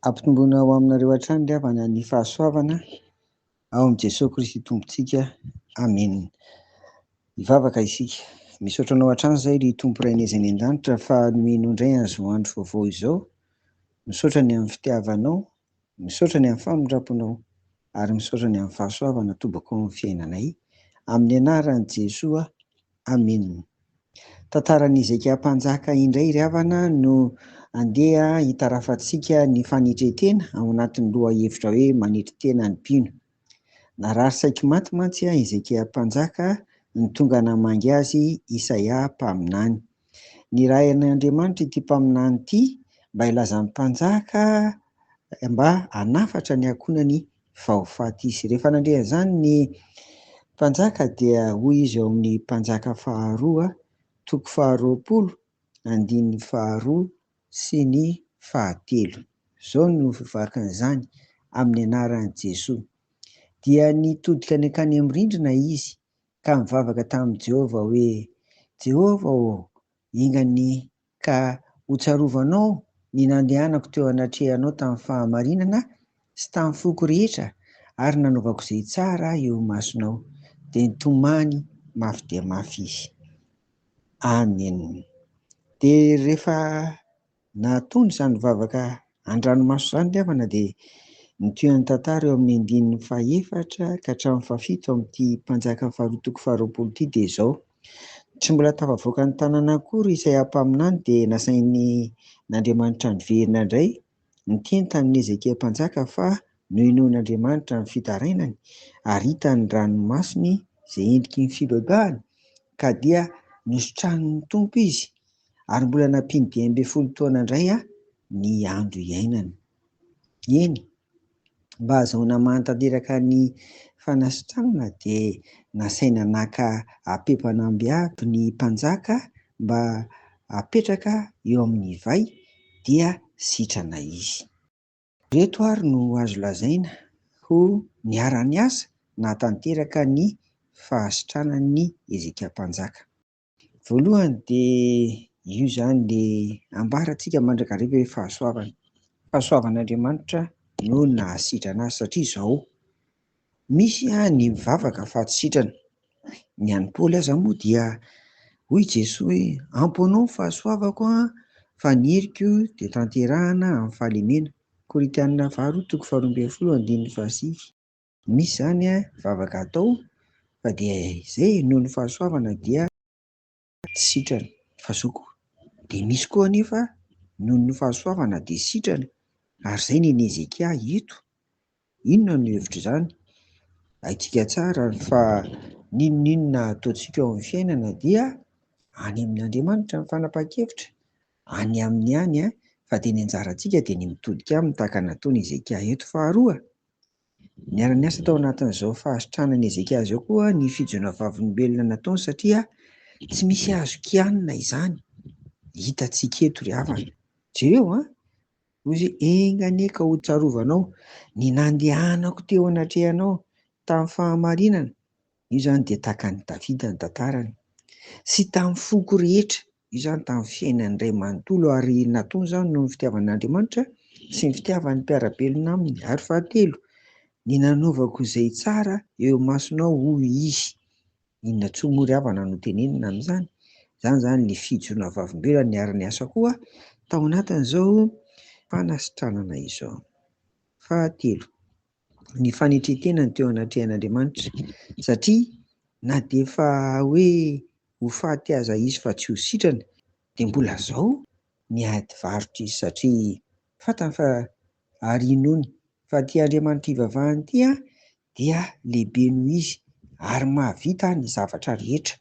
Ampitomboina ho aminareo hatrany ry havana ny fahasoavana ao amin'i Jesoa Kristy Tompontsika. Amena. Hivavaka isika. Misaotra anao hatrany izay ry Tompo Rainay izay any an-danitra fa nomenao indray an'izao andro vaovao izao. Misaotra ny amin'ny fitiavanao, misaotra ny amin'ny famindram-ponao ary misaotra ny amin'ny fahasoavana atobako ao amin'ny fiainanay. Amin'ny anaran'i Jesoa. Amena. Tantaran'i Hezekia Mpanjaka indray ry havana no andeha hitarafantsika ny fanetren-tena ao anatin'ny lohahevitra hoe manetry tena ny mpino. Narary saiky maty mantsy Hezekia Mpanjaka ny tonga namangy azy Isaia mpaminany. Nirahin'Andriamanitra ity mpaminany ity mba hilaza amin'ny mpanjaka mba hanafatra ny ankohonany fa ho faty izy. Rehefa nandre an'izany ny mpanjaka dia hoy izy ao amin'ny Mpanjaka faharoa toko faharoapolo andininy faharoa sy ny fahatelo. Izao no fivakin'izany amin'ny anaran'i Jesoa. Dia nitodika nankany amin'ny rindrina izy ka nivavaka tamin'i Jehovah hoe, Jehovah ô, enga anie ka hotsarovanao ny nandehanako teo anatrehanao tamin'ny fahamarinana sy tamin'ny foko rehetra ary nanaovako izay tsara eo imasonao. Dia nitomany mafy dia mafy izy. Amen. Dia rehefa nataony izany vavaka an-dranomaso izany ry havana dia nitohy ny tantara eo amin'ny andininy fahefatra ka hatramin'ny fahafito amin'ity Mpanjaka faharoa toko faharoapolo ity dia izao. Tsy mbola tafavoaka ny tanàna akory Isaia mpaminany dia nasain'Andriamanitra niverina indray niteny tamin'i Hezekia mpanjaka fa nohenoin'Andriamanitra ny fitarainany ary hitany ny ranomasony izay endriky ny fibebahany ka dia nositranin'ny Tompo izy ary mbola nampiany 15 taona indray ny andro iainany. Eny, mba hahazoana mahatanteraka ny fanasitranana dia nasaina naka apepan'amby avy ny mpanjaka mba hapetraka eo amin'ny vay dia sitrana izy. Ireto ary no azo lazaina ho niara-niasa nahatanteraka ny fahasitranan'i Hezekia mpanjaka. Voalohany dia io izany le ambarantsika mandrakariva hoe fahasoavana. Fahasoavan'Andriamanitra no nahasitrana azy satria izao, misy ny mivavaka fa tsy sitrana. Ny an'i Paoly aza moa dia hoy Jesoa hoe ampy anao ny fahasoavako fa ny heriko dia tanterahana amin'ny fahalemena. Korintiana faharoa toko faharoa ambin'ny folo andininy fahasivy. Misy izany vavaka atao fa dia izay noho ny fahasoavana dia tsy sitrana. Fa zao koa, dia misy koa anefa noho ny fahasoavana dia sitrana. Ary izay ny an'i Hezekia eto. Inona no hevitr'izany? Haintsika tsara fa n'inon'inona ataontsika eo amin'ny fiainana dia any amin'Andriamanitra ny fanapahan-kevitra. Any aminy ihany fa dia ny anjarantsika dia ny mitodika aminy tahaka ny nataon'i Hezekia eto. Faharoa, Niara-niasa tao anatin'izao fahasitranan'i Hezekia izao koa ny fijonoana vavolombelona nataony satria tsy misy azo kianina izany. Hitantsika eto ry havana. Jereo an! Hoy izy, enga anie ka ho tsarovanao ny nandehanako teo anatrehanao tamin'ny fahamarinana. Io izany dia tahaka an'i Davida ny tantarany. Sy tamin'ny foko rehetra. Io izany tamin'ny fiainany iray manontolo ary nataony izany noho ny fitiavan'Andriamanitra sy ny fitiavan'ny mpiara-belona aminy. Ary fahatelo, ny nanaovako izay tsara eo imasonao hoy izy. Inona intsony moa ry havana no tenenina amin'izany? Izany izany ny fijoroana vavolombelona niara-niasa koa tao anatin'izao fanasitranana izao. Fahatelo, ny fanetren-tenany teo anatrehan'Andriamanitra satria na dia efa hoe ho faty aza izy fa tsy ho sitrana dia mbola zao ny ady varotra izy satria fantany fa ary inoany fa ity Andriamanitra ivavahany ity dia lehibe noho izy ary mahavita ny zavatra rehetra.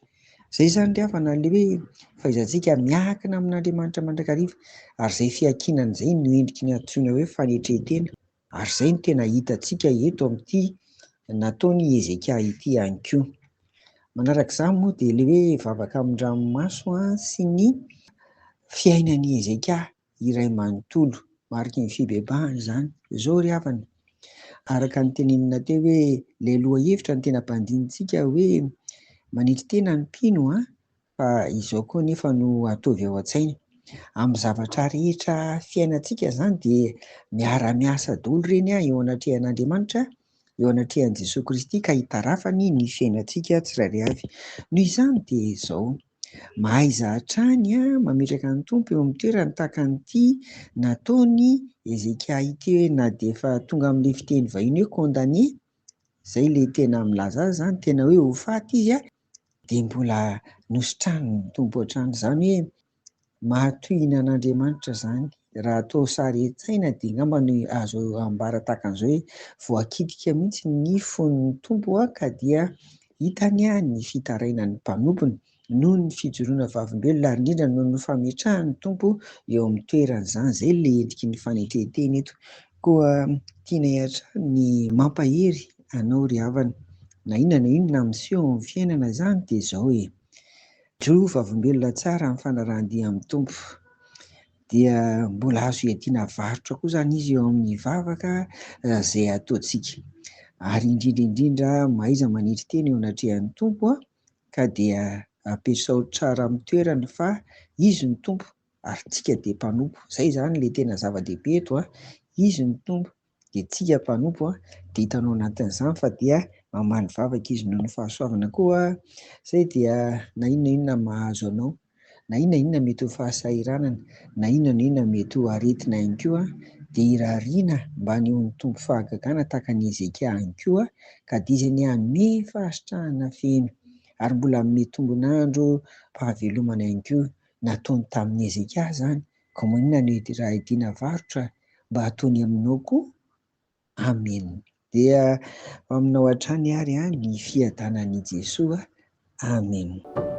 Izay izany ry havana ilay hoe fahaizantsika miankina amin'Andriamanitra mandrakariva ary izay fiankinana izay no endriky ny antsoina hoe fanetren-tena. Ary izay no tena hitantsika eto amin'ity nataon'i Hezekia ity ihany koa. Manaraka izany moa dia ilay hoe vavaka amin-dranomaso sy ny fiainan'i Hezekia iray manontolo. Mariky ny fibebahana izany. Izao ry havana, araka ny tenenina teo hoe ilay lohahevitra no tena ampandinintsika hoe manetry tena ny mpino fa izao koa anefa no ataovy ao an-tsaina. Amin'ny zavatra rehetra fiainantsika izany dia miara-miasa daholo ireny eo anatrehan'Andriamanitra, eo anatrehan'i Jesoa Kristy ka hitarafany ny fiainantsika tsirairay avy. Noho izany dia izao, mahaiza hatrany mametraka ny Tompo eo amin'ny toerany tahaka an'ity nataon'i Hezekia ity hoe na dia efa tonga amin'ilay fiteny vahiny hoe condamné, izay ilay tena milaza azy izany, tena hoe ho faty izy, dia mbola nositranin'ny Tompo hatrany. Izany hoe mahatohina an'Andriamanitra izany. Raha atao sary an-tsaina dia angamba ny azo ambara tahaka an'izao hoe voakitika mihitsy ny fon'ny Tompo ka dia hitany ny fitarainan'ny mpanompony noho ny fijoroana vavolombelona ary indrindra noho ny fametrahan'ny Tompo eo amin'ny toerany izany. Izay ilay endriky ny fanetren-tena eto. Koa tianay hatrany ny mampahery anao ry havana. Na inona na inona miseho amin'ny fiainana izany dia izao e. Mijoro vavolombelona tsara amin'ny fanarahan-dia amin'ny Tompo. Dia mbola azo iadiana varotra koa izany izy eo amin'ny vavaka izay ataontsika. Ary indrindra indrindra mahaiza manetry tena eo anatrehan'ny Tompo ka dia ampiasao tsara amin'ny toerany fa Izy no Tompo ary tsika dia mpanompo. Izay izany ilay tena zava-dehibe eto an, Izy no Tompo dia tsika mpanompo an, dia hitanao anatin'izany fa dia mamaly vavaka Izy noho ny fahasoavana koa. Izay dia na inona na inona mahazo anao, na inona na inona mety ho fahasahiranana, na inona na inona mety ho aretina ihany koa, dia irariana mba hanehoan'ny Tompo fahagagana tahaka an'i Hezekia ihany koa, ka dia Izy anie hanome fahasitrahana feno ary mbola hanome tombon'andro fahavelomana ihany koa. Nataony tamin'i Hezekia izany, ka maninona no raha hidiana varotra mba hataony aminao koa? Amen. Dia ho aminao hatrany ary ny fiadanan'i Jesoa. Amen.